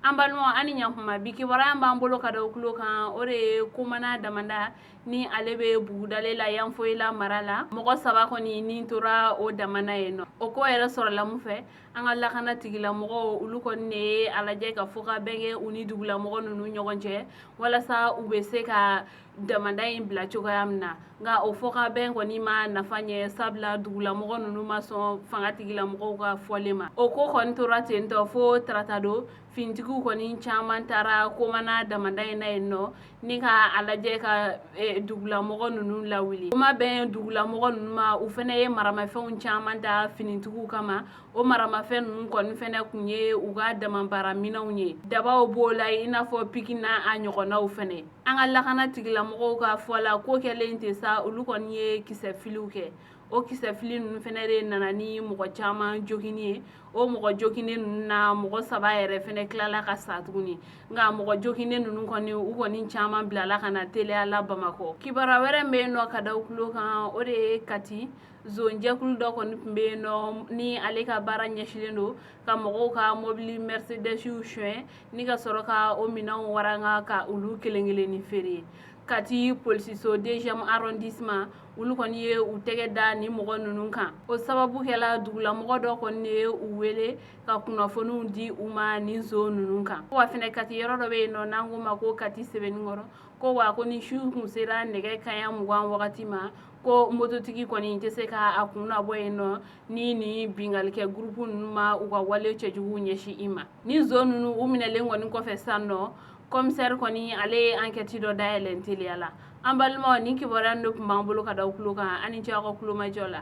An balimaw, an ni ɲakuma. Bi kibaruya b'an bolo ka da tulo kan, o de ye Komana damanda ni ale bɛ Bugudale la, Yanfolila mara la. Mɔgɔ saba kɔni ni tora o damana yen nɔ. O ko yɛrɛ sɔrɔla mun fɛ? An ka lakana tigilamɔgɔw, olu kɔni de ye a lajɛ ka fɔ ka bɛn kɛ u ni dugulamɔgɔ ninnu ɲɔgɔn cɛ, walasa u bɛ se ka damanda in bila cogoya min na. Nka o fɔ ka bɛn kɔni ma nafa ɲɛ, sabula dugulamɔgɔ ninnu ma sɔn fanga tigilamɔgɔw ka fɔlen ma. O ko kɔni tora ten tɔ fo tarata don, finitigiw kɔni caman taara Komana damanda in na yen nɔ ni ka a lajɛ ka dugulamɔgɔ ninnu lawuli. O ma bɛn dugulamɔgɔ ninnu ma, u fana ye maramafɛnw caman ta finitigiw kama. O maramafɛn ninnu kɔni fana kun ye u ka damabaara minɛnw ye, dabaw b'o la, i n'a fɔ piki n'a a ɲɔgɔnnaw fana. An ka lakana tigilamɔgɔw ka fɔ la, ko kɛlen tɛ sa, olu kɔni ye kisɛfiliw kɛ. O kisɛfili ninnu fana de nana ni mɔgɔ caman joginni ye. O mɔgɔ joginnen ninnu na, mɔgɔ saba yɛrɛ fana tilala ka sa tuguni. Nka mɔgɔ joginnen ninnu kɔni, u kɔni caman bilala ka na teliya la Bamakɔ. Kibaruya wɛrɛ bɛ yen nɔ ka da tulo kan, o de ye Kati zonjɛkulu dɔ kɔni tun bɛ yen nɔ ni ale ka baara ɲɛsinnen don ka mɔgɔw ka mobili Mercedesw suɲɛ ni ka sɔrɔ ka o minɛnw waranga ka olu kelen kelenni feere. Kati polisiso deuxième arrondissement, olu kɔni ye u tɛgɛ da ni mɔgɔ ninnu kan. O sababu kɛla dugulamɔgɔ dɔ kɔni ye u wele ka kunnafoniw di u ma ni zon ninnu kan. Wa fɛnɛ, Kati yɔrɔ dɔ bɛ yen nɔ n'an ko ma ko Kati Sɛbɛnnikɔrɔ, ko wa ko ni su kun sera nɛgɛ kanɲɛ 20 wagati ma, ko mototigi kɔni tɛ se ka a kun nabɔ yen nɔ ni binkannikɛ gurupu ninnu ma u ka wale cɛjuguw ɲɛsin i ma. Ni zon ninnu u minɛlen kɔni kɔfɛ san nɔ, commissaire kɔni ale ye enquête dɔ dayɛlɛn teliya la. An balimaw, nin kibaruya de tun b'an bolo ka da tulo kan. An ni ce aw ka kulomajɔ la.